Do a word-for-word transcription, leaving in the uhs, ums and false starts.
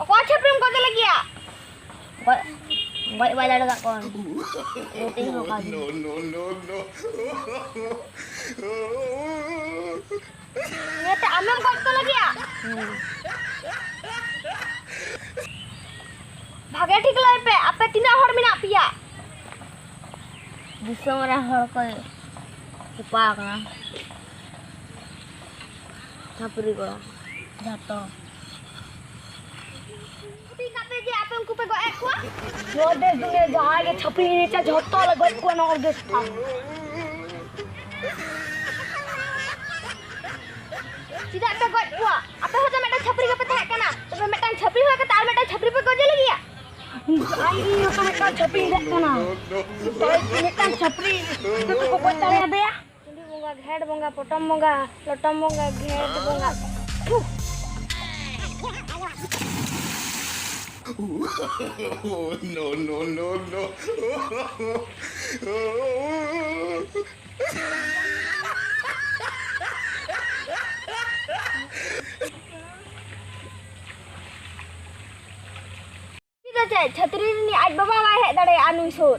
ᱚᱠᱚᱭ ᱪᱷᱟᱹᱯᱨᱤᱢ ᱜᱚᱡ ᱞᱟᱹᱜᱤᱫᱼᱟ? ᱜᱚᱡ, ᱜᱚᱡ ᱵᱟᱭ ᱫᱟᱲᱮ ᱠᱟᱜ ᱠᱚᱣᱟ᱾ ᱨᱩᱴᱤ ᱦᱚᱸ ᱠᱟᱜ ᱜᱮ᱾ ᱱᱤᱭᱟᱹᱛᱮ ᱟᱢᱮᱢ ᱜᱚᱡ ᱠᱚ ᱞᱟᱹᱜᱤᱫᱼᱟ? ᱦᱩᱸ᱾ ᱵᱷᱟᱜᱮ ᱴᱷᱤᱠ ᱞᱟᱹᱭ ᱯᱮ, ᱟᱯᱮ ᱛᱤᱱᱟᱹᱜ ᱦᱚᱲ ᱢᱮᱱᱟᱜ ᱯᱮᱭᱟ? ᱫᱤᱥᱚᱢ ᱨᱮ ᱦᱚᱲ ᱠᱚ ᱛᱚᱯᱟ ᱟᱠᱟᱱᱟ᱾ ᱪᱷᱟᱹᱯᱨᱤ ᱠᱚ ᱡᱷᱚᱛᱚ᱾ ᱪᱷᱟᱹᱯᱨᱤ ᱠᱟᱛᱮ ᱡᱮ ᱟᱯᱮ ᱩᱱᱠᱩ ᱯᱮ ᱜᱚᱡ ᱮᱫ ᱠᱚᱣᱟ? ᱡᱚ ᱫᱮᱥ ᱫᱩᱱᱤᱭᱟᱹ ᱡᱟᱦᱟᱸᱭ ᱜᱮ ᱪᱷᱟᱹᱯᱨᱤ ᱮᱱᱮᱡᱟ, ᱡᱷᱚᱛᱚ ᱞᱮ ᱜᱚᱡ ᱠᱚᱣᱟ ᱱᱚᱣᱟ ᱚᱨᱜᱮᱥᱴᱟᱨ᱾ ᱪᱮᱫᱟᱜ ᱯᱮ ᱜᱚᱡ ᱠᱚᱣᱟ? ᱟᱯᱮ ᱦᱚᱸᱛᱚ ᱢᱤᱫᱴᱟᱝ ᱪᱷᱟᱹᱯᱨᱤ ᱜᱮᱯᱮ ᱛᱟᱦᱮᱸ ᱠᱟᱱᱟ᱾ ᱛᱚᱵᱮ ᱢᱤᱫᱴᱟᱝ ᱪᱷᱟᱹᱯᱨᱤ ᱦᱩᱭ ᱠᱟᱛᱮ ᱟᱨ ᱢᱤᱫᱴᱟᱝ ᱪᱷᱟᱹᱯᱨᱤ ᱯᱮ ᱜᱚᱡᱮ ᱞᱟᱹᱜᱤᱫᱼᱟ? ᱟᱨ ᱤᱧ ᱦᱚᱸᱛᱚ ᱢᱤᱫᱴᱟᱝ ᱪᱷᱟᱹᱯᱨᱤᱧ ᱛᱟᱦᱮᱸ ᱠᱟᱱᱟ᱾ ᱛᱚᱵᱮ ᱢᱤᱫᱴᱟᱝ ᱪᱷᱟᱹᱯᱨᱤ ᱡᱚᱛᱚ ᱠᱚ ᱜᱚᱡ ᱫᱟᱲᱮᱭᱟᱫᱮᱭᱟ᱾ ᱴᱩᱰᱩ ᱵᱚᱸᱜᱟ, ᱜᱷᱮᱴ ᱵᱚᱸᱜᱟ, ᱯᱚᱴᱚᱢ ᱵᱚᱸᱜᱟ, ᱞᱚᱴᱚᱢ ᱵᱚᱸᱜᱟ, ᱜᱷᱮᱴ ᱵᱚᱸᱜᱟ᱾ ᱯᱷᱩ᱾ No, no, no, no. ᱪᱮᱫ ᱪᱷᱟᱹᱛᱨᱤ ᱨᱤᱱᱤᱡ ᱟᱡ ᱵᱟᱵᱟ ᱵᱟᱭ ᱦᱮᱡ ᱫᱟᱲᱮᱭᱟᱜᱼᱟ ᱱᱩᱭ ᱥᱩᱨ?